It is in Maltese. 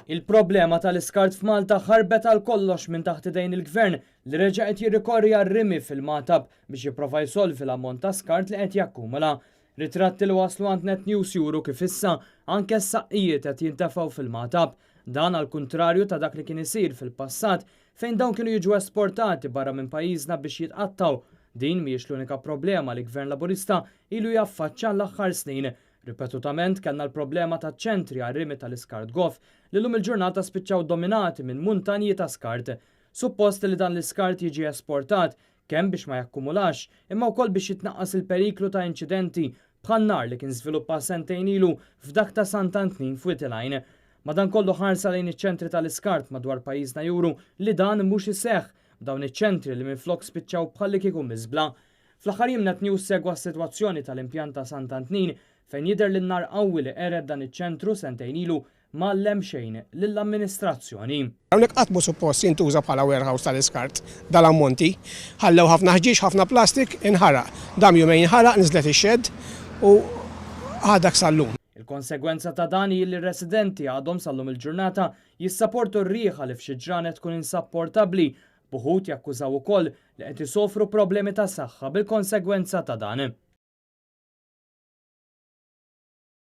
Il-problema tal-iskart f'Malta ħarbet għal kollox minn taħt idejn il-Gvern li reġa' qed jirrikorri għar-rimi fil-Magħtab biex jipprova jsolvi l-ammont ta' skart li qed jakkumula. Ritratti li waslu għand Net News juru kif issa anke s-saqqijiet qed jintefgħu fil-Magħtab. Dan għall-kuntrarju ta' dak li kien isir fil-passat fejn dawn kienu jiġu esportati barra minn pajjiżna biex jitqattgħu. Din mhijiex l-unika problema li Gvern Laburista ilu jaffaċċa l-aħħar snin. Ripetutament kellna l-problema taċ-ċentri għar-rimi tal-iskart goff li llum il-ġurnata spiċċaw dominati minn muntanji ta' skart. Suppost li dan l-iskart jiġi esportat kemm biex ma jakkumulax imma wkoll biex jitnaqqas il-periklu ta' inċidenti bħan-nar li kien żviluppa sentejn ilu f'dak ta' Sant'Antnin f'Wied il-Għajn. Madankollu ħarsa lejn iċ-ċentri tal-iskart madwar pajjiżna juru li dan mhux iseħħ b'dawn iċ-ċentri li minflok spiċċaw bħallikieku miżbla. Fl-aħħar jiem Net News segwa s-sitwazzjoni tal-impjant ta' Sant'Antnin fejn jidher li n-nar qawwi li qered dan iċ-ċentru sentejn ilu m'għallem xejn lill-amministrazzjoni. Hawnhekk qatt mhu suppost jintuża bħala warehouse tal-iskart dal-ammonti. Ħallew ħafna ħġieġ, ħafna plastik, inħaraq. Dam jumejn jinħaraq, niżlet ix-xedd u għadak sal-lum. Il-konsegwenza ta' dan hi li r-residenti għadhom sal-lum il-ġurnata jissaportu r-riħa li f'xi ġranet tkun insapportabbli b'uħud jakkużaw ukoll li qed isofru problemi ta' saħħa bil-konsegwenza ta' dan.